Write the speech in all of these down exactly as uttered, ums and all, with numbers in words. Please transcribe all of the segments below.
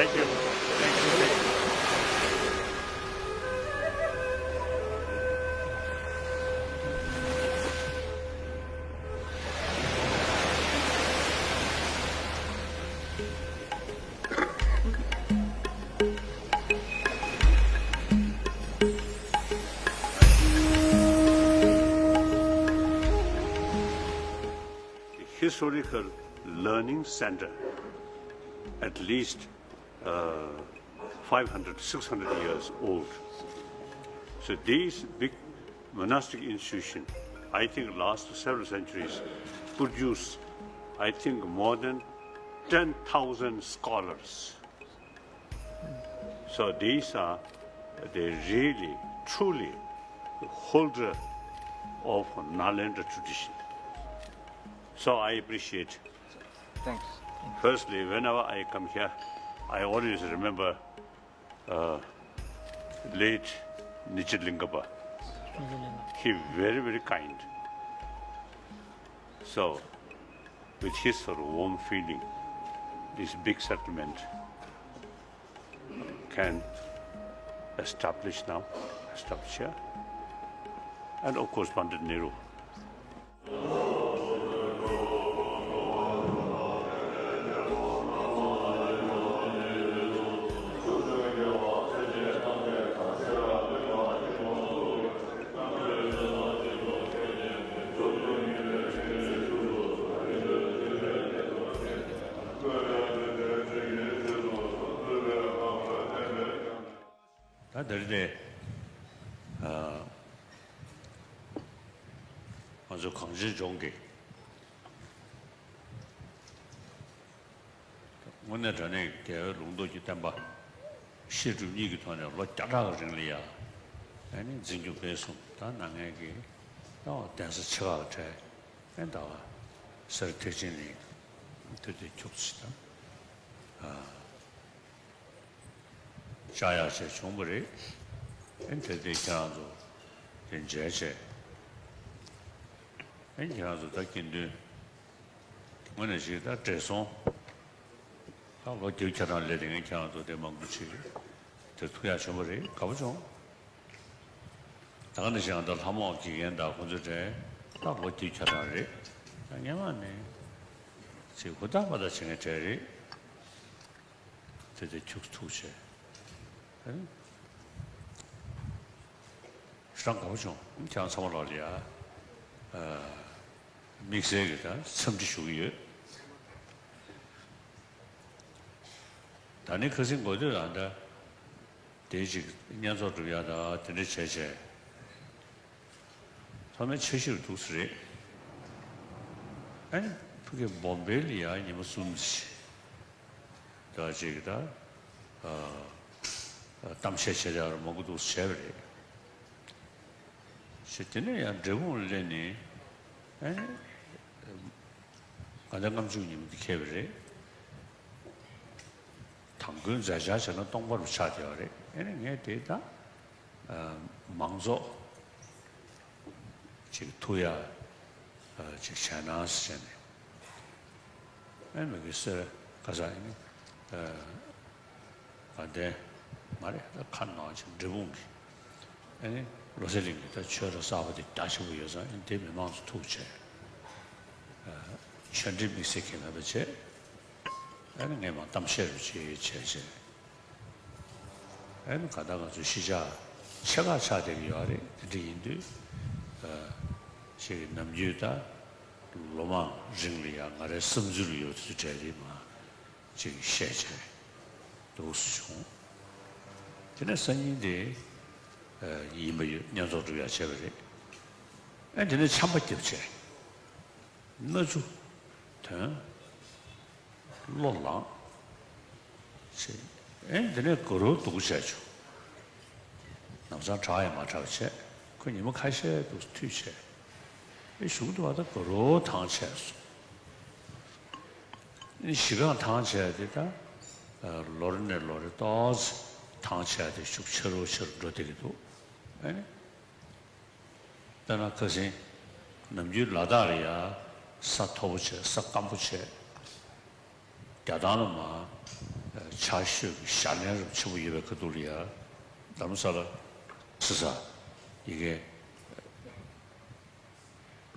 Thank you. Thank you. Thank you. Historical learning center, at least uh, five hundred, six hundred years old. So these big monastic institutions, I think, last several centuries, produce, I think, more than ten thousand scholars. So these are they really, truly holder of Nalanda tradition. So I appreciate. Thanks. Firstly, whenever I come here, I always remember uh, late Nichilingapa. He very, very kind. So, with his sort of warm feeling, this big settlement can establish now, establish here. And of course, Pandit Nehru. ད་དེ་རིང་ནས་ཨ་ང་ཚོ་གངས་ཅན་ལྗོངས་ཀྱི་དངོས་གནས་དྲང་གནས་རྒྱལ་བའི་ལུང་རྟོགས་ཀྱི་བསྟན་པ་བཤད་སྒྲུབ་གཉིས་ཀྱི་ཐོག་ནས་ལོ་བརྒྱ་ཕྲག་གི་རིང་ལ་ཡ་ཨ་ནི་འཛིན་སྐྱོང་སྤེལ་གསུམ་ད་གནང་མཁན་གྱི་ད་འོ་གདན་ས་ཆེ་ཁག་གི་གྲས་ཨེ་ད་བ་སེར་ཐེག་ཆེན་གླིང་དེ་དུས་ཁྱུག་ཙམ་དང་། བཅར་ཡག་བྱས་བྱུང་བ་རེད། ཨེ་དེ་དེ་ཁྱེད་རང་ཚོ་དེ་མཇལ་བྱས། ཨེ་ཁྱེད་རང་ཚོ་ད་དགེ་འདུན་དངོས་གནས་ཞིག་ད་བགྲེས་སོང་། ད་ལོ་བརྒྱད་ཅུ་གྱ་གྲངས་སླེབས་དེ་ངས་ཁྱེད་རང་ཚོ་དེ་མང་པོ་ཅིག་དེ་ཐུག་ཡག་བྱུང་བ་རེད། དགའ་པོ་བྱུང་། ད་ག་ནང་བཞིན་ད་ལྷ་མོ་དགེ་རྒན་དང་ཁོང་ཚོ་གྲས་ད་ལོ་བརྒྱད་ཅུ་གྱ་གྲངས་རེད། ད་སྔན་མ་ནས་ཅིག་ཧུར་ཐག་པ་ད་བྱེད་མཁན་གྲས་རེད། དེ་དེ་ཁྱུག་ཐུག་བྱས། ཨ་ནི། རང་དགའ་པོ་བྱུང་། ཁྱེད་རང་ཚང་མ་ལོག་ལ་ཡ། ཨ། དམིགས་བསལ་གྱི་ད་འཚམས་འདྲི་ཞུ་གི་ཡོད། ད་ནི་ཁ་སང་འགོ་སྟོད་ལ་ད། དེ་ཅིག་བསྙེན་རྫོགས་སྒྲུབ་ཡ་ད་དེ་འདྲ་བྱས་བྱས། ཐོག་མའི་འཆར་གཞིར་འདུག་སེ་རེད། ཨ་ནི་ཕ་གི་བོམ་བེ་ལ་ཡ་ཉི་མ་གསུམ་ཅིག་ད་ཅིག་ད། ཨ། གཏམ་བཤད་བྱེད་ཡ་མང་པོ་འདུག་སེ་བྱས་པ་རེད། ཞེས་དེ་ནས་ཡང་འབྲས་སྤུངས་ལ་སླེབས་ནས། ཨ་ནི། དགའ་ལྡན་ལྔ་བཅུ་ཉིན་མོ་འདི་འཁེལ་བ་རེད། དང་པོའི་མཛད་འཆར་བྱས་ན་སྟོང་པ་རུ་ཆགས་བསྡད་པ་རེད། ཨ་ནི་ངས་དེ་ད་མང་ཚོགས་ཅིག་ཐུག་ཡ་ཅིག་བྱས་ན་ཟེར་ནས། ཨ་ནི་མི་གི་སེར་ཁ་སང་ཨ་ནི། དགའ་ལྡན་མ་རེད། ད་ཁ་ནང་ཆེན་འབྲས་སྤུངས་ཀྱི་ཨ་ནི་བློ་གསལ་གླིང་གི་ད་ཆོས་ར་གསར་པ་དེ་རྒྱ་ཆེན་པོ་ཡོད་ཙང་ཨ་ནི་དེ་མི་མང་ཚོ་ཐུག་བྱས། ཆོས་འབྲེལ་དམིགས་བསལ་གྱི་མེད་པ་བྱས། ཨ་ནི་ངས་མར་གཏམ་བཤད་རུ་བྱས་བྱས་བྱས། ཨ་ནི་ག་ད་ང་ཚོ་གཞིས་ཆགས་ཆེ་ཁག་ཆགས་བསྡད་ཀྱི་ཡོད་རེད། དེ་འདྲ་ཡིན་དུས། ཞིག་གི་ནམ་རྒྱུན་ད་ལོ་མང་རིང་ལ་ཡང་ང་རའི་བསམ་ཚུལ་ཡོད་ཚུལ་གྲས་རེད་མ། ཅིག་བཤད་བྱས་འདུག་སེ་བྱུང་། དེ་ནས་སང་ཉིན་དེ་ཡིན་པ་ཡོད། བསྙེན་རྫོགས་སྒྲུབ་ཡག་བྱས་པ་རེད། ཨ་དེ་ནས་ཆམ་པ་བརྒྱབ་བྱས། སྣ་ཆུ་ཐོན། གློ་ལངས། བྱས། ཨ་དེ་ནས་དགའ་རོགས་སྡུག་བྱས་བྱུང་། ལམ་སང་དྲག་ཡང་མ་དྲག་བྱས། ཁོ་ཉི་མ་ཁ་ཤས་འདུག་སེ་འཐུས་བྱས། ཨེ་གཞུག་ཏུ་བ་ད་དགའ་རོགས་ཐང་ཆད་སོང་། གཞི་རྐང་ཐང་ཆད་དེ་ད་ལོ་རེ་ནས་ལོ་རེ་ཏོག་ཙམ་ཐང་ཆད་དེ་ཤུགས་ཆེ་རུ་ཆེ་རུ་འགྲོ་བསྡད་ཀྱི་འདུག་ཨ་ནི་དཔེར་ན་ཁ་སང་ནམ་རྒྱུན་ལ་དྭགས་ལ་ཡ་ས་མཐོ་པོ་བྱས། ས་སྐམ་པོ་བྱས། རྒྱ་ཐང་ལ་མར་ ཕྱག་ཤོད་ཀྱི་ཞལ་ལན་རབ་ཆེན་པོ་ཡོད་པའི་ཁ་ཐུག་ལ་ཡ། རྡ་རམ་ས་ལ་ཟེར་ས་ཡི་གེ་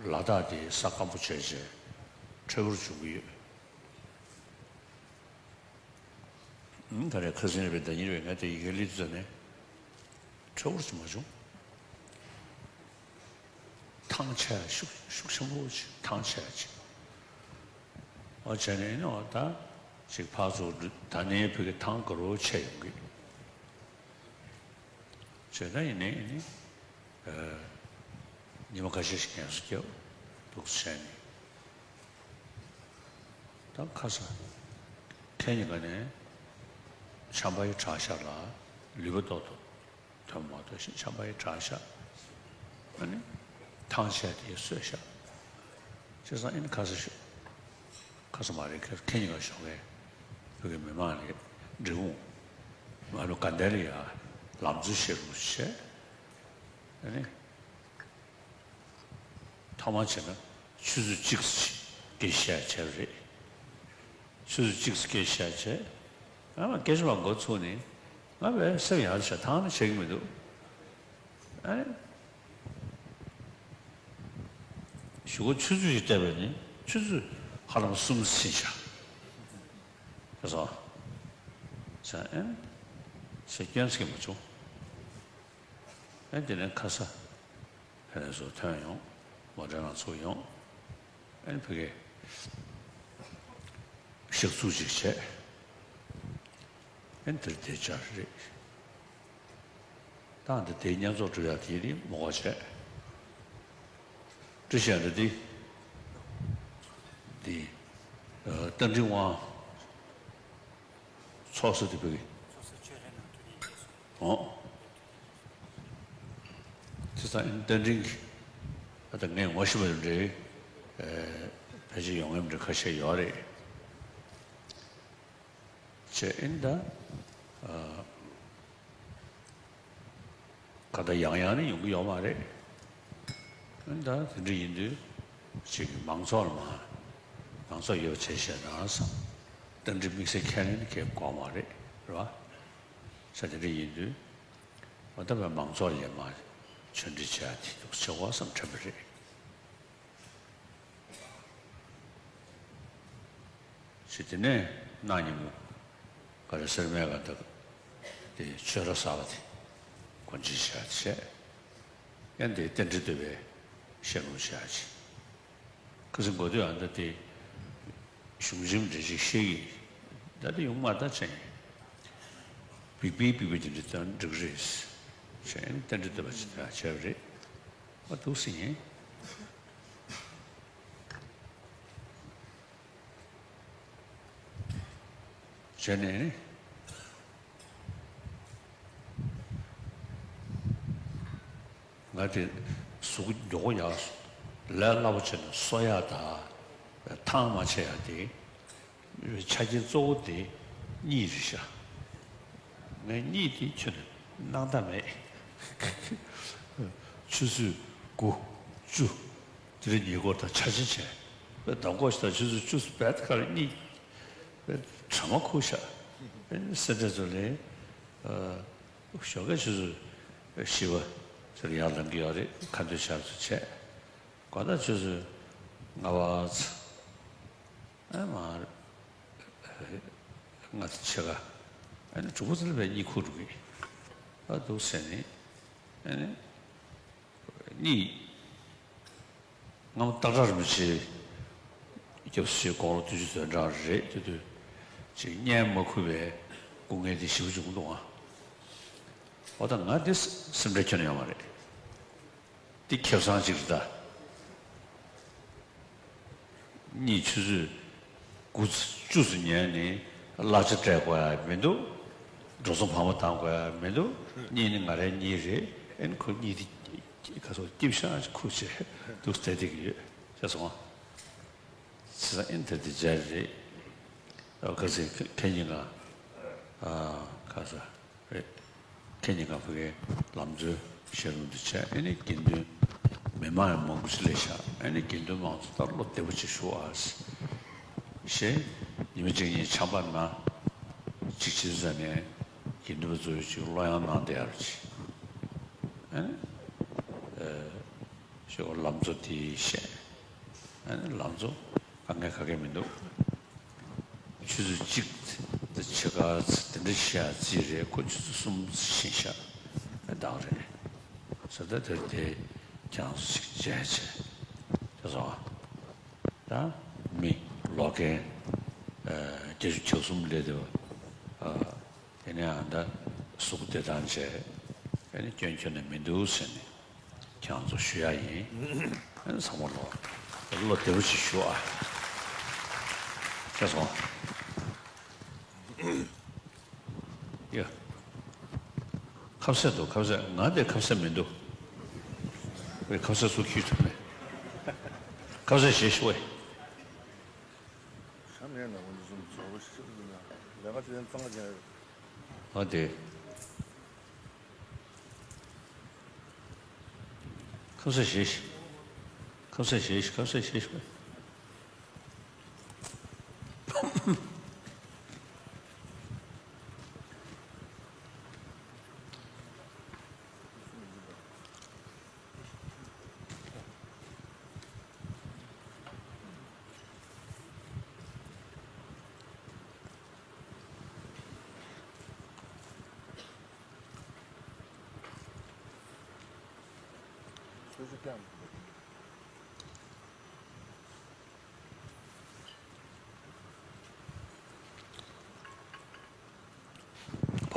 ལ་དྭགས་དེ་ས་སྐམ་པོ་བྱས་བྱས་འཕྲོད་པོར་བྱུང་གི་ཡོད། ཨང་། ད་རེས་ཁ་སང་རེད་པས་ཟླ་ཉིན་རེད་པས་ང་དེ་ཡི་གེ་ལི་དུ་ཟ་ནས་འཕྲོད་པོར་ཅིག་མ་བྱུང་། ཐང་ཆད་ཤུགས་ཤུགས་ཆེན་པོ་ཅིག་ཐང་ཆད་ཅིག་འོ་བྱས་ནས་ཨེ་ནི་འོ་ད་ཅིག་ཕར་ཚུར་ད་ནས་བོད་ཀྱི་ཐང་དགའ་རོགས་ཆད་ཡོང་གི། བྱས་ད་ཡིན་ནའི་ཨེ་ནི་ཉི་མ་ཁ་ཤས་ཤིག་ངལ་གསོ་རྒྱབ་འདུག་བྱས་ནས། ད་ཁ་ས་ཁེ་ཉི་ག་ནས་ཆམ་པ་ཡི་དྲག་ཤ་ལ་ལུད་པ་ཏོག་ཏོ་དོན་མ་གཏོགས་ཤིང་ཆམ་པ་ཡི་དྲག་ཤ། ཨ་ནི་ཐང་ཆད་དེ་གསོས་ཤ། བྱས་ཙང་ཨ་ནི་ཁ་ས་ཤོད། ཁ་ས་མ་རེད། ཁེ་ཁེ་ཉི་ག་ཞོགས་ཀས་བོད་ཀྱི་མི་མང་ལ་འབྲས་སྤུངས་མ་ལུ་དགའ་ལྡན་ལ་ཡ་ལམ་འཛོལ་བཤད་རོགས་བྱས། ཨ་ནི། ཐོག་མར་བྱས་ན་ཆུ་ཚོད་གཅིག་ཙམ་སྐད་ཆ་བཤད་བྱས་པ་རེད། ཆུ་ཚོད་གཅིག་ཙམ་སྐད་ཆ་བཤད་བྱས། ང་ལ་སྐད་ཆ་མ་འགོ་ཚུགས་ནས་ང་བས་སེམས་ཡག་བྱས་ཐང་ནས་བྱེད་ཀྱི་མི་འདུག་ཨ་ནི། གཞུག་གུ་ཆུ་ཚོད་ཅིག་བལྟས་པས་ནི་ཆུ་ཚོད་ཧ་ལམ་གསུམ་ཕྱིན་ཤག་བྱས་སོང་། བྱས་ཨེ་ཟེར་སྐྱོན་ཟེར་གྱི་མ་བྱུང་། ཨེ་དེ་ནས་ཁ་ས། ཧེ་ལས་སུ་ཐོན་ཡོང་། མོ་ཊ་ནང་ཚུགས་ཡོང་། ཨེ་ཕ་གི་ཞག་ཚུགས་ཅིག་བྱས། ཨེ་འདིར་དེ་བཅར་རེད། ད་འདི་དེ་བསྙེན་རྫོགས་སྒྲུབ་ཡག་དེ་ནི་མོ་ག་བྱས། བཀྲ་ཤིས་འདི་དེ་དེ་རྟ་མགྲིན་དབང་། ཚོགས་གཙོ་དེ་བོད་ཀྱི། ཚོགས་གཙོ་ཆོས་རེ་ནང་དུ་ནས་རེད་སོང་། ཨོ། དེ་ཚ་རྟ་མགྲིན་གྱི། ཨ་ད་ངས་ངོ་ཤེས་པ་འདྲ། ཨེ་ཕལ་ཆེར་ཡོང་ངེས་འདྲ་ཁ་ཤས་ཡོད་རེད། བྱས་ཨིན་ད། ཨ། ཁ་ད་ཡང་ཡང་ནི་ཡོང་གི་ཡོད་མ་རེད། ཨ་ནི་ད་དེ་འདྲ་ཡིན་དུས་ཅིག་མང་ཚོགས་ལ་མ། མང་ཚོགས་ཡོད་བྱས་བཤད་ན་བསམ། རྟ་མགྲིན་དམིགས་བསལ་ཁས་ལེན་གྱི་དགོས་མ་རེད། རེད་བ། ས་དེ་འདྲ་ཡིན་དུས། འོ་ད་བས་མང་ཚོགས་ལ་མ་ཆོས་འབྲེལ་བྱས་དེ་འདུག་ཆེ་བ་བསམ་དྲན་པ་རེད། ཞེས་དེ་ནས་གནངས་ཉིན་མོ་ག་རེ་སེར་སྨད་ག་འདུག་དེ་ཆོས་ར་གསར་པ་དེ་སྒོ་འབྱེད་བྱས་བྱས། ཡང་དེ་རྟེན་འབྲེལ་བསྟོད་པའི་ཞལ་ལུང་བྱས་ཅིང་། ཁ་སང་གོ་ཐོས་ཨ་མདའ་དེ་གཞུང་ཆེན་འབྲེལ་ཅིག་བཤད་ཀྱི་ད་དེ་ཡོང་མ་ད་ཅན་ཡིན། བིག་པིག་བིག་པིག་དེ་འདྲ་ད་འགྲིག་རེད། ཞེས་རྟེན་འབྲེལ་བསྟོད་པ་ཅིག་ད་བྱས་པ་རེད། ཨ་འདུག་སེ་ཡིན། བྱས་ནས་ནི། ང་དེ་གཟུགས་མགྱོགས་པོ་ཡག་ལས་སླ་པོ་བྱས་ནས་གསོ་ཡག་དང་ཐང་མ་ཆད་ཡག་དེ། ཆ་རྐྱེན་གཙོ་བོ་དེ་གཉིད་རེད་ཤག་ངས་གཉིད་དེ་ཁྱོན་ནས་སྣང་དག་མེད། ཆུ་ཚོད་དགུ་བཅུ་དེ་རིང་ཉལ་སྐོར་དང་འཆར་ཅན་བྱས། ཟླ་མགོ་ཞིག་དང་ཆུ་ཚོད་བཅུ་ཙམ་བད་ཁར་གཉིད་བྲ་མ་ཁུག་ཤག་སེ་འབྲས་ཚོ་ལས་ཞོགས་ཀས་ཆུ་ཚོད་བཞི་པ་ཚོ་ལ་ཡར་ལངས་ཀྱི་ཡོད་རེད། ཁ་འདོན་ཞབས་ཚོ་བྱས། དགོང་དག་ཆུ་ཚོད་ལྔ་པ་ཚོ། ཨ་མ། ང་ཚོ་ཕྱེད་ཀ་ཨ་ནི་དྲུག་པ་ཚོ་ལ་བས་གཉིད་ཁུག་འགྲོ་གི། ཨ་འདུག་ཟེར་ནས་ཨ་ནི་གཉིད། སྔ་མོ་སྟག་བྲག་རིན་པོ་ཆེ་སྐྱབས་སུ་མཆི་དགུང་ལོ་བདུན་ཅུ་དོན་གྲངས་རེད་དེ་དུས་ཅིག་གཉིད་མ་ཁུག་པའི་སྐུ་ངལ་དེ་ཞེ་པོ་བྱུང་འདུག་ཨ། འོ་ད་ང་འདི་སེམས་ཁྲལ་ཁྱོན་ནས་ཡོད་མ་རེད། འདི་ཁེ་བཟང་ཅིག་རེད་ད། གཉིད་ཆུ་ཚོད་དགུ་བཅུ་ཙམ་ཉལ་ནས་གླ་ཆ་སྤྲད་དགོས་ཡ་མི་འདུག་འགྲོ་སོང་བར་མ་བཏང་དགོས་ཡ་མི་འདུག་གཉིད་ནི་ང་རའི་གཉིད་རེད། ཨེ་ནི་ཁོ་གཉིད་དེ་ག་སོགས་སྐྱིབ་ཤང་ཅིག་ཁུག་བྱས་འདུག་བསྡད་བསྡད་ཀྱི་ཡོད་ཤེས་སོང་། བྱས་ཙང་ཨེ་ནི་དེ་དེ་སྦྱར་རེད། ཨ་ཁ་སང་ཁ་ཉིན་ལ་ཨ་ཁ་ས། རེད། ཁེ་ཉིན་གང་ཕ་གའི་ལམ་འཛོལ་བཤད་ལུང་འདི་བྱས། ཨེ་ནི་དགེ་འདུན་མི་མང་ཡང་མང་པོ་ཞིག་སླེབས་ཤག་ཨེ་ནི་དགེ་འདུན་མང་ཚོ་ད་བློ་བདེ་པོ་ཅིག་ཞུ་ཨ། ཞེས་ཉི་མ་གཅིག་གཉིས་ཆམ་པ་ན་ གཅིག་བྱས་ཙང་ནས་དགེ་འདུན་པ་ཚོས་ཅིག་བློ་ཡང་གནང་བསྡད་ཡག་ཅིག་ཨ་ནི། ཨ་ཞོག་ལམ་གཙོ་དེས་བཤད། ཨ་ནི་ལམ་གཙོ་དཀའ་ངལ་ག་གེ་མི་འདུག་ཆུ་ཚོད་གཅིག་དེ་ཕྱེད་ཀ་དེ་འདྲ་བཤད་རྩིས་རེད། ཁོ་ཆུ་ཚོད་གསུམ་ཕྱིན་ཤག་ཨ་བདག་རེད། ཟེར་ད་དེར་དེ་ཁྱེད་རང་ཚོ་ཅིག་མཇལ་བྱས། དེ་སོང་ཨ། ད་མི་ལོག་མཁན་ཨ་བརྒྱད་ཅུ་གྱ་གསུམ་སླེབས་བསྡད་པ། ཨ་དེ་ནས་ཨ་ད་གཟུགས་བདེ་ཐང་བྱས། ཨ་ནི་སྐྱོན་ཁྱོན་ནས་མི་འདུག་ཟེར་ནས་ཁྱེད་རང་ཚོ་ཞུ་ཡ་ཡིན། ཨ་ནི་ཚང་མ་ལོག་བློ་བདེ་པོ་ཞིག་ཞུ་ཨ། ཁྱེད་སོང་། ཡ། ཁ་ཟས་འདུག་ཁ་ཟས། ང་དེ་ཁ་ཟས་མི་འདུག་ཁ་ཟས་ཚུར་འཁྱེར་ཐུབ་མེད། ཁ་ཟས་བཞེས་ཤོག་ཨེ། ཤ་མེད་ན་འོ་འདི་ཚོ་ཚོ་བ་ཤི་ན་ལས་ཀ་དེ་གཙང་ཅན། ཨ་དེ། ཁ་ཟས་བཞེས་ཤིག་ཁ་ཟས་བཞེས་ཤིག་ཁ་ཟས་བཞེས་ཤིག་བར་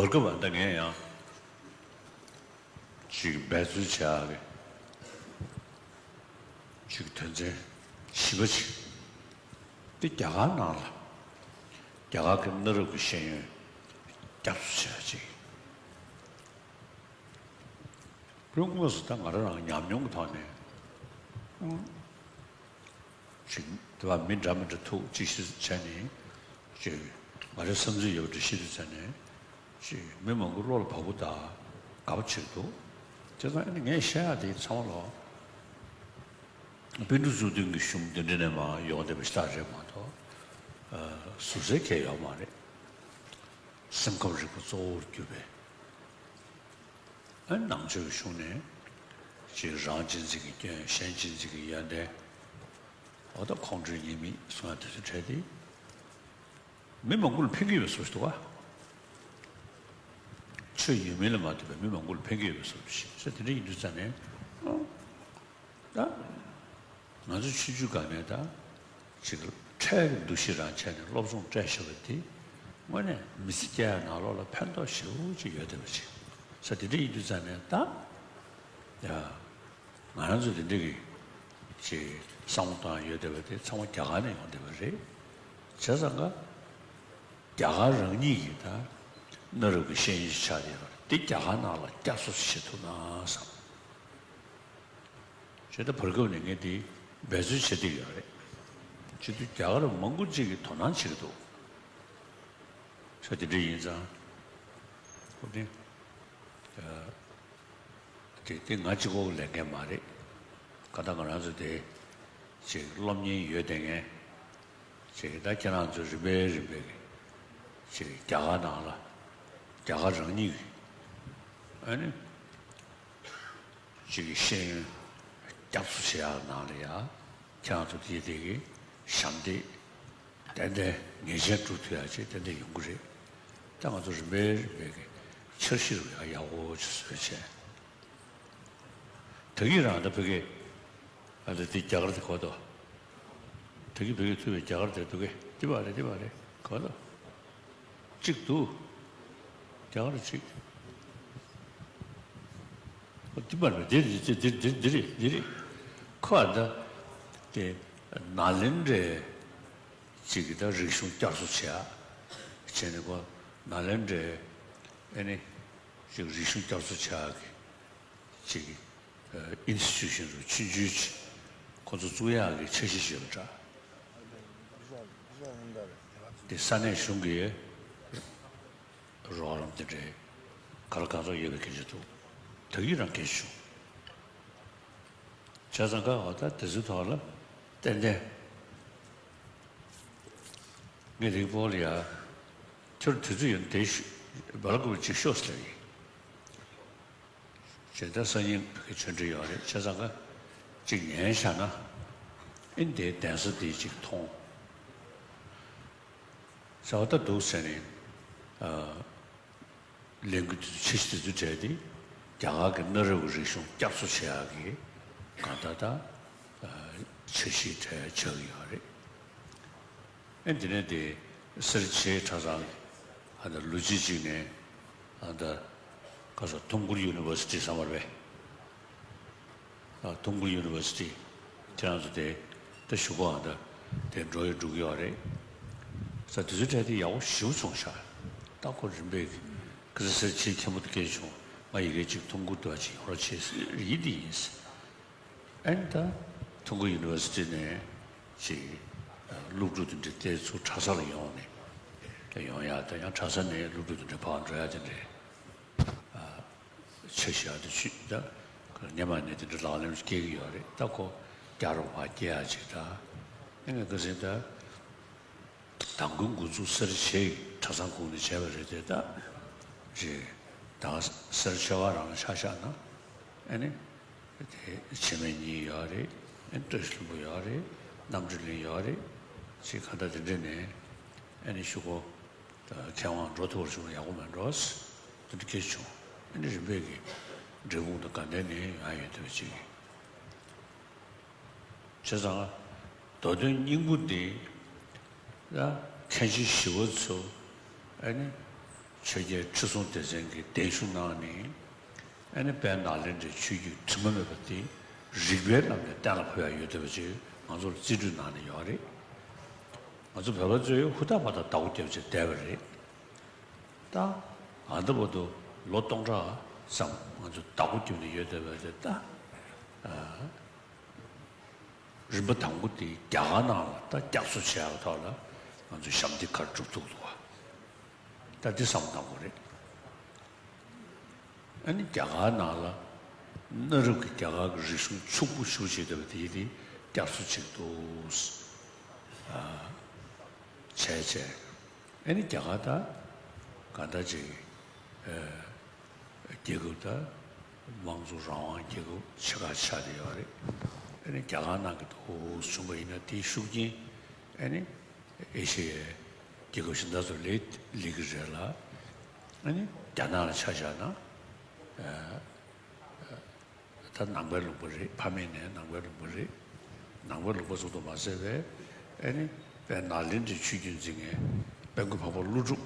སྐབས་ཨ་ད་ངས་ཡང་ཅིག་འབད་བརྩོན་བྱ་གི་ཅིག་དོན་ཚན་བཞི་པ་ཅིག་འདི་རྒྱ་གར་ནང་ལ་རྒྱ་གར་གྱི་གནའ་རབས་ཀྱི་ཤེས་ཡོན་སྐྱབས་སུ་བྱེད་ཅིག་དཔོན་དངོས་སུ་ད་ང་རང་རང་ཉམས་མྱོང་གི་ཐོག་ནས་ཅིག་དེ་བ་མི་འདྲ་མི་འདྲ་ཐུག་ཅིག་ཤི་བྱས་ནས་ཅིག་ང་རའི་བསམ་ཚུལ་ཡོད་པ་འདྲ་ཤི་དུས་ཙ་ནས་ཅིག་མི་མང་པོ་བློ་ལ་བབས་པོ་དང་དགའ་པོ་བྱེད་འདུག་བྱས་ཙང་ཨ་ནི་ངས་བཤད་ཡག་དེ་ཚང་མ་ལོག་པཎ་གྲུབ་གཙུག་བདུན་གྱི་གཞུང་འདི་འདྲ་ནས་མར་ཡོང་བསྡད་པ་ཞིག་ད་རེད་མ་གཏོགས་ཟུར་ཟའི་གང་ཡང་ཡོད་མ་རེད། སེམས་ཁམས་རིག་པ་གཙོ་བོར་གྱུར་པའི་ཨ་ནང་ཆོས་ཀྱི་གཞུང་ནས་ཅིག་རང་གཅེས་འཛིན་གྱི་སྐྱོན། གཞན་གཅེས་འཛིན་གྱི་ཡོན་ཏན། འོ་ད་ཁོང་ཁྲོའི་ཉེས་དམིགས་གསུང་ཡག་དེ་ཚོ་བྲལ་ཏེ། མི་མང་པོ་ལ་ཕན་གྱི་ཡོད་པའི་བཟོ་ཞིག་འདུག་ག་ཆོས་ཡོད་མིན་ལ་མ་ལྟོས་པའི་མི་མང་པོ་ལ་ཕན་གྱི་ཡོད་པའི་བཟོ་ཞིག་ཟེར་དེ་འདྲ་ཡིན་དུས་ཙ་ནས། ཨོ། ད་ང་ཚོ་ཆུང་ཆུང་སྒང་ནས་ད་ཅིག་ཁྲལ་གྱི་འདུ་ཤེས་རང་བྱས་ནས་སློབ་སྦྱོང་སྤྲད་བཞག་པ་དེ་དངོས་གནས་མི་ཚེ་སྐྱེལ་ཡག་ནང་ལོགས་ལ་ཕན་ཐོགས་ཞེ་པོ་ཅིག་ཡོད་བསྡད་པ་ཅིག་ཟེར་དེ་འདྲ་ཡིན་དུས་ཙ་ནས་ད་ཡ། ང་རང་ཚོ་དེ་འདྲ་གི་ཅིག་བསམ་བློ་བཏང་ཡོད་བསྡད་པ་དེ་ཚང་མ་རྒྱ་གར་ནས་ཡོང་བསྡད་པ་རེད། བྱས་ཙང་ཀ་རྒྱ་གར་རང་ཉིད་ཀྱི་ད་གནའ་རབས་ཀྱི་ཤེས་ཡོན་ཞིག་ཆགས་བསྡད་ཡོད་རེད། དེ་རྒྱ་གར་ནང་ལ་བསྐྱར་གསོ་ཞིག་བྱེད་ཐུབ་ན་བསམ། བྱས་ད་བར་སྐབས་ནས་ངས་དེ་འབད་བརྩོན་བྱེད་བསྡད་ཡོད་རེད། བྱེད་དུས་རྒྱ་གར་མང་པོ་ཅིག་གིས་དོ་སྣང་བྱེད་ཀྱི་འདུག་ས་དེ་འདྲ་ཡིན་ཙང་། ཁོ་དེ། དེ་དེ་ང་གཅིག་པོ་ལས་འགན་མ་རེད། ག་ད་ང་རང་ཚོ་དེ་ཅིག་སློབ་གཉེར་ཡོད་བསྡད་མཁན་ཅིག་ད་ཁྱེད་རང་ཚོ་རིམ་པས་རིམ་པས་ཀྱི་ཅིག་རྒྱ་གར་ནང་ལ་རྒྱ་གར་རང་ཉིད་ཀྱི་ཨ་ནི་ཅིག་གི་ཤེས་ཡོན་བསྐྱར་གསོ་བྱེད་ཡག་ནང་ལ་ཡ་ཁྱེད་རང་ཚོ་དེ་དེ་གི་ཞབས་འདེགས་ཏན་ཏན་ངེས་ཅན་སྒྲུབ་ཐུབ་ཡག་ཅིག་ཏན་ཏན་ཡོང་གི་རེད། ད་ང་ཚོ་རིམ་པས་རིམ་པས་ཀྱི་འཆར་གཞི་རུ་ཡག་ཡག་པོ་ཅིག་བཟོས་བྱས། ད་གིན་རང་ད་ཕ་གི་ཨ་ད་དེ་རྒྱ་གར་དེ་གོ་དོ། ད་གིན་ཕ་གི་ཐུག་པའི་རྒྱ་གར་དེ་འདུག་གས། དེ་པ་རེད། དེ་པ་རེད། གོ་དོ། གཅིག་འདུག་རྒྱ་གར་གཅིག་ཨོ་དེ་པ་རེད། དེ་དེ་དེ་དེ་དེ་རེད། དེ་རེད། ཁོ་ཨ་ད་དེ་ནཱ་ལེནྡྲའི་གཅིག་གི་ད་རིག་གཞུང་བསྐྱར་གསོ་བྱེད་ཡ་བྱས་ནས་ཁོ་ནཱ་ལེནྡྲའི་ཨ་ནི་གཅིག་རིག་གཞུང་བསྐྱར་གསོ་བྱེད་ཡ་གི་ཅིག་ཨིན་སི་ཊི་ཊུ་ཤན་རུ་ཆུང་ཆུང་ཅིག་ཁོ་ཚོ་བཙུགས་ཡག་གི་འཆར་གཞི་ཞིག་ཡོད་པ་འདྲ། དེ་ས་གནས་གཞུང་གི་རོགས་རམ་དེ་འདྲའི་ག་ལ་གང་ཚོགས་ཡོད་པའི་སྐད་ཆ་འདུག་ད་གིན་རང་སྐད་ཆ་བྱུང་། བྱས་ཙང་ཀ་འོ་ད་དེ་ཚོའི་ཐོག་ལ་ཏན་ཏན་ངས་དེ་སྤོ་ལ་ཡ། དུས་ཚོད་ཡོད་ན་དེ་ཤོ་སྦེལ་ཀོབ་ཅིག་ཤོག་ཟེར་ཡིན། བྱས་ཙང་སང་ཉིན་གི་ཆོས་འབྲེལ་ཡོད་རེད། བྱས་ཙང་ཀ་ཅིག་ཉན་བཞག་ན་ཨེ་འདིའི་གདན་ས་དེ་ཅིག་མཐོང་ཟེར་བ་ད་འདུག་ཟེར་ནས། ཨ། ལས་འགུལ་དེ་ཚོ་འཆར་གཞི་དེ་ཚོའི་གྲས་དེ་རྒྱ་གར་གྱི་གནའ་རབས་ཀྱི་རིག་གཞུང་བསྐྱར་གསོ་བྱེད་ཡག་གི་གང་ལྟར་ད་འཆར་གཞིའི་གྲས་ཆགས་ཀྱི་ཡོད་རེད། ཨེ་འདི་ནས་དེ་སེར་བྱེས་གྲྭ་ཚང་ཨ་ད་ལོ་གཅིག་གཅིག་ནས་ཨ་ད་ག་ས་ཐུམ་ཀུར་ཡུ་ནི་ཝར་སི་ཊི་བསམ་པ་རེད། ཨ། ཐུམ་ཀུར་ཡུ་ནི་ཝར་སི་ཊི་ཁྱེད་རང་ཚོ་དེ་ད་གཞུག་གུ་ཨ་ད་དེ་འགྲོ་ཡི་འགྲོ་གི་ཡོད་རེད། ས་དེ་ཚོའི་གྲས་དེ་ཡག་པོ་ཞེ་པོ་བྱུང་ཤག་ད་ཁོ་རིམ་པས་ཀི་ས་སེར་བྱེས་མཁན་པོ་དེ་སྐད་བྱུང་། ང་ཡི་གེ་གཅིག་ཐུམ་ཀུར་དུ་བ་ཅིག་ཡོང་རོགས་བྱེད་ཟེར་ཡིན་དེ་ཡིན། ཨན་ད་ཐུམ་ཀུར་ཡུ་ནི་ཝར་སི་ཊི་ནས་ཅིག་སློབ་ཕྲུག་དེ་འདྲ་དེ་ཚོ་གྲྭ་ས་ལ་ཡོང་ནས་ཡོང་ཡ་ད་ཡང་གྲྭ་ས་ནས་སློབ་ཕྲུག་དེ་འདྲ་ཕར་འགྲོ་ཡ་དེ་འདྲ། ཆ་བཞག་དེ་ཆུ་ད་སྔོན་མ་ནས་དེ་འདྲ་ལག་ལེན་སྐྱེལ་གྱི་ཡོད་རེད། ད་ཁོ་རྒྱ་རུ་བ་སྐྱེལ་ཡ་ཅིག་ད་ཨེ་ངས་ག་ཟིན་ད་དང་ཁུལ་འགོ་འཛུགས་སེར་བྱེས་གྲྭ་ཚང་ཁོངས་ནས་བྱས་པ་རེད་དེ། ད་རེད་ད་སེར་བྱེས་པ་རང་ཆ་བཞག་ན་ཨེ་ནི་དེ་འཆི་མེད་གཉིས་ཡོད་རེད། ཨེ་བཀྲ་ཤིས་ལྷུན་པོ་ཡོད་རེད། རྣམ་གྲོལ་གླིང་ཡོད་རེད། ཅིག་ག་ད་དེ་འདྲ་ནས་ཨེ་ནི་ཤུ་གོ་མཁས་དབང་འགྲོ་ཐུབ་པར་བྱུང་ན་ཡག་པོ་མེད་འགྲོ། དེ་འདྲ་སྐད་བྱུང་། ཨ་ནི་རིམ་པས་ཀྱི་འབྲས་སྤུངས་དང་དགའ་ལྡན་ནས་ཡོང་ཡ་ཡོད་དེ་བ་ཅིག་བྱས་ཙང་། མདོ་དོན་སྙིང་པོ་འདི་ལ་མཁན་ཆེན་ཞི་བ་འཚོ་ཨ་ནི་ཆོས་རྒྱལ་ཁྲི་སྲོང་ལྡེ་བཙན་གྱིས་གདན་ཞུ་གནང་ནས། ཨ་ནི་དཔལ་ནཱ་ལེནྡྲའི་ཆོས་བརྒྱུད་དྲི་མ་མེད་པ་དེ་རིགས་པའི་ལམ་ནས་གཏན་ལ་ཕབ་ཡ་ཡོད་བསྡད་པ་ཅིག་ང་ཚོར་རྩིས་སྤྲོད་གནང་ནས་ཡོད་རེད། ང་ཚོ་བོད་པ་ཚོས་ཧུར་ཐག་པ་དང་བདག་པོ་རྒྱབ་བྱས་བསྡད་པ་རེད། ད་ཨ་ད་བར་དུ་ལོ་སྟོང་ཕྲག་ཙམ་ང་ཚོ་བདག་པོ་རྒྱབ་ནས་ཡོད་བསྡད་པ་རེད། ད་རིམ་པ་དང་པོ་དེ་རྒྱ་གར་ནང་ལ་ད་བསྐྱར་གསོ་བྱེད་ཡག་ཐོག་ལ་ང་ཚོས་ཞབས་འདེགས་ག་རེ་སྒྲུབ་ཐུབ་འདུག་བ། ད་འདི་བསམ་བློ་གཏང་དགོས་རེད། ཨ་ནི་རྒྱ་གར་ནང་ལ་གནའ་རབས་ཀྱི་རྒྱ་གར་གྱི་རིག་གཞུང་ཕྱུག་པོ་ཞེ་པོ་ཅིག་བསྡད་པ་དེ་དེ་བསྐྱར་གསོ་བྱེད་འདུག་ཨ། བྱས་བྱས། ཨ་ནི་རྒྱ་གར་ད་གང་ལྟར་ཅིག་ཨ། རྒྱལ་ཁབ་ད་དམངས་གཙོ་རང་དབང་རྒྱལ་ཁབ་ཆེ་ཁག་ཆགས་བསྡད་ཡོད་རེད། ཨ་ནི་རྒྱ་གར་ནང་གི་ཐོག་བྱུང་བ་ཡིན་ན་དེའི་ཤུགས་རྐྱེན་ཨ་ནི་ཨེ་ཤེ་ཡའི་རྒྱལ་ཁབ་གཞན་དག་ཚོར་སླེབས་སླེབས་ཀྱི་རེད་ལ། ཨ་ནི་རྒྱ་ནག་ལ་ཆ་བཞག་ན་ཨ། ད་ནང་པའི་ལུང་པ་རེད། ཕ་མེས་ནས་ནང་པའི་ལུང་པ་རེད། ནང་པའི་ལུང་པ་ཙམ་དུ་མ་ཟད་པའི་ཨ་ནི་དཔལ་ནཱ་ལེནྡྲའི་ཆོས་བརྒྱུད་འཛིན་མཁན་དཔལ་མགོན་འཕགས་པ་ཀླུ་སྒྲུབ་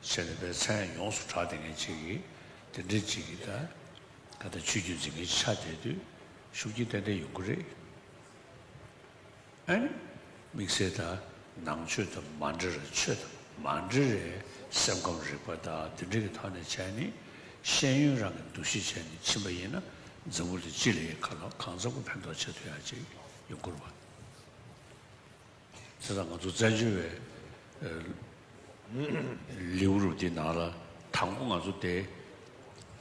བྱས་ནས་དཔེ་མཚན་ཡོངས་སུ་གྲགས་བསྡད་མཁན་ཅིག་གིས་དེ་འདྲའི་ཅིག་གིས་ད་ག་ད་ཆོས་བརྒྱུད་འཛིན་མཁན་ཅིག་ཆགས་བསྡད་དུས་ཤུགས་རྐྱེན་ཏན་ཏན་ཡོང་གི་རེད། ཨ་ནི་དམིགས་བསལ་ད་ནང་ཆོས་དང་མ་འདྲེས་ར་ཆོས་དང་མ་འདྲེས་རེད། སེམས་ཁམས་རིག་པ་དང་དེ་འདྲ་གི་ཐོག་ནས་བྱས་ནས་ཤེས་ཡོན་རང་གི་འདུ་ཤེས་བྱས་ནས་ཕྱིན་པ་ཡིན་ན་འཛམ་བུ་གླིང་སྤྱི་ལ་གང་ལ་གང་འཚམ་གྱི་ཕན་ཐོགས་བྱེད་ཐུབ་ཡག་ཅིག་ཡོང་གི་རེད་བ། བྱས་ཙང་ང་ཚོ་བཙན་བྱོལ་བའི་ལེའུ་རུ་འདི་ནང་ལ་དང་པོ་ང་ཚོ་དེ་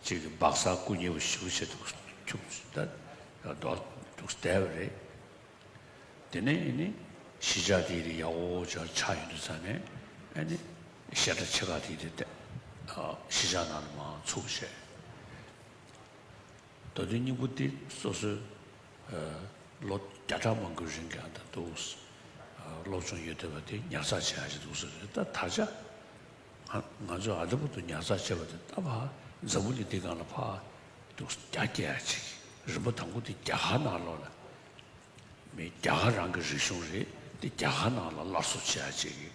ཅིག་སྦག་ས་སྐུ་ཉེ་བོ་ཞིག་བྱེད་འདུག་ཁྱུག་ད་རྡོ་འདུག་བསྡད་པ་རེད། དེ་ནས་ཨེ་ནི་གཞིས་ཆགས་དེ་རིགས་ཡག་པོ་ཅིག་ཆགས་ཡོང་དུས་ཙང་ནས་ཨེ་ནི་བཤད་གྲྭ་ཆེ་ཁག་དེ་རིགས་དེ་གཞིས་ཆགས་ནང་ལ་མར་ཚུགས་བྱས། མདོ་དོན་སྙིང་པོ་དེ་སོ་སོའི་ལོ་བརྒྱ་ཕྲག་མང་པོའི་རིང་གི་ཨ་ད་འདུག་སློབ་སྦྱོང་ཡོད་བསྡད་པ་དེ་ཉར་ཚགས་བྱེད་ཡག་ཅིག་འདུག་ཟེར་རེད། ད་ད་ཆ་ང་ང་ཚོས་ཨ་ད་བར་དུ་ཉར་ཚགས་བྱས་པ་དེ་ད་ཕར་འཛམ་བུ་གླིང་འདི་སྒང་ལ་ཕར་འདུག་རྒྱ་སྐྱེད་ཡག་ཅིག་རིམ་པ་དང་པོ་དེ་རྒྱ་གར་ནང་ལོགས་ལ། མི་རྒྱ་གར་རང་གི་རིག་གཞུང་རེད། དེ་རྒྱ་གར་ནང་ལ་སླར་གསོ་བྱེད་ཡ་བྱེད་ཀྱི་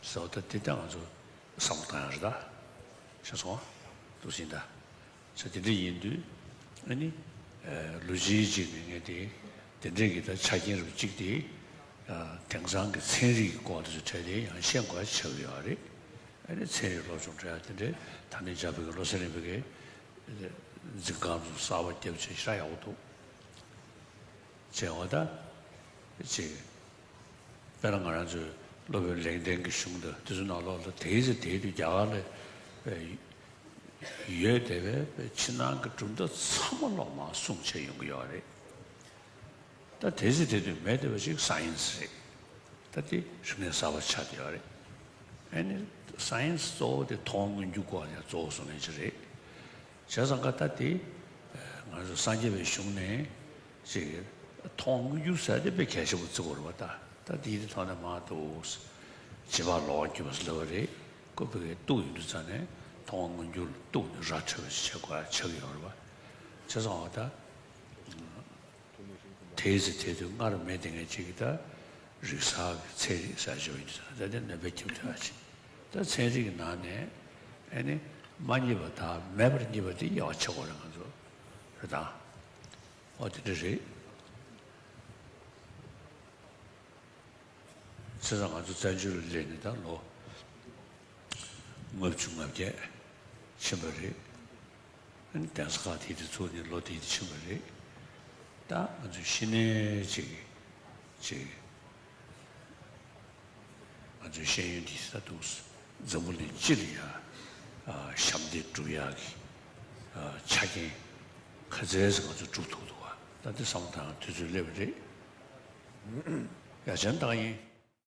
ཟེར་བ་ད་དེ་ལྟ་ང་ཚོ་བསམ་བློ་བཏང་ཡ་རེད་ད། ཤེས་སོང་། འདུག་ཟིན་ད། ས་དེ་འདྲ་ཡིན་དུས་ཨ་ནི་ལོ་གཅིག་གཅིག་ནས་ངས་དེ་དེ་འདྲས་ཀྱི་ད་ཆ་རྐྱེན་རུ་གཅིག་དེ་དེང་སང་གི་ཚན་རིག་གི་སྐོར་དེ་ཚོ་གྲས་དེ་ཡང་ཤེས་དགོས་ཡ་ཆགས་ཀྱི་ཡོད་རེད། ཨ་ནི་ཚན་རིག་སློབ་སྦྱོང་གྲས་དེ་འདྲས་ད་ནི་འཇར་པན་གྱི་བློ་གསལ་རིན་པོ་ཆེའི་འཛིན་ཁང་དུ་གསར་པ་བརྒྱབ་བྱས་ཞེ་དྲག་ཡག་པོ་འདུག་བྱས་པ་ད་ཅིག་དཔེར་ན་ང་རང་ཚོའི་སློབ་དཔོན་ལེགས་ལྡན་གྱི་གཞུང་དང་དེ་ཚོ་ནང་ལོགས་ལ་དེའི་ཚེ་དེའི་དུས་རྒྱ་གར་ལ་ཡོད་བསྡད་པའི་ཕྱི་ནང་གི་གྲུབ་མཐའ་ཚང་མ་ལོག་མར་གསུངས་བྱས་ཡོང་གི་ཡོད་རེད། ད་དེ་ཚེ་དེ་དུས་མེད་བསྡད་པ་ཞིག་སའེན་སི་རེད། ད་དེ་རིག་གནས་གསར་པ་ཆགས་བསྡད་ཡོད་རེད། ཨ་ནི་སའེན་སི་གཙོ་བོ་དེ་མཐོང་བ་མངོན་གྱུར་སྐོར་ཡང་གཙོ་བོ་བཟོ་ལེན་ཅིག་རེད། བྱས་ཙང་ཀ་ད་དེ་ང་ཚོ་སངས་རྒྱས་པའི་གཞུང་ནས་ཅིག་མཐོང་བ་མངོན་གྱུར་ཟེར་དེ་དཔེ་གལ་ཆེན་པོ་བརྩི་དགོས་རེད་པ། ད་ད་དེའི་དེ་ཐོག་ནས་མ་གཏོགས་བྱིས་པ་ལོག་གི་བ་ཟེར་བ་རེད། ཁོ་བོད་སྐད་གཏུག་ཡོང་དུས་ཙང་ནས་མཐོང་བ་མངོན་གྱུར་གཏུག་ནས་ར་འཕྲོད་པ་ཞིག་བྱེད་དགོས་ཆགས་ཀྱི་ཡོད་རེད་པ། བྱས་ཙང་འོ་ད། དེའི་ཚེ་དེ་དུས་སྔར་མེད་དེ་ངས་ཅིག་གི་ད་རིག་གསར་གྱི་ཚན་རིག་ཟེར་ཞུ་ཡིན་ཟེར་ད་དེ་ནད་པའི་ཁྱིམ་དུ་ཨ་ཅིག་ད་ཚན་རིག་གི་ནང་ནས་ཨ་ནི་མ་རྙེད་པ་དང་མེད་པར་རྙེད་པ་དེ་དབྱེ་བ་ཕྱེ་དགོས་རེད་ང་ཚོ་རེད་ད། ཨོ་དེ་འདྲ་རེད། བྱས་ཙང་ང་ཚོ་བཙན་བྱོལ་ལ་སླེབས་ནས་ད་ལོ་ལྔ་བཅུ་ང་བརྒྱད་ཕྱིན་པ་རེད། ཨ་ནི་གདན་ས་ཁག་དེ་དེ་ཚུགས་ནས་ལོ་དེ་དེ་ཕྱིན་པ་རེད། ད་ང་ཚོའི་ཤི་ནས་ཅིག་ཅིག་ང་ཚོའི་ཤེས་ཡོན་འདི་ད་དུང་འཛམ་བུ་གླིང་སྤྱི་ལ་ཡ་ཨ་ཞབས་འདེགས་སྒྲུབ་ཡག་གི་ཨ་ཆ་རྐྱེན་ག་ཚད་ཙམ་ང་ཚོས་སྒྲུབ་ཐུབ་འདུག་ག་ད་འདི་བསམ་བློ་བཏང་དུས་ཚོད་སླེབས་པ་རེད། ཡ་ཅན་བཏང་ཡིན།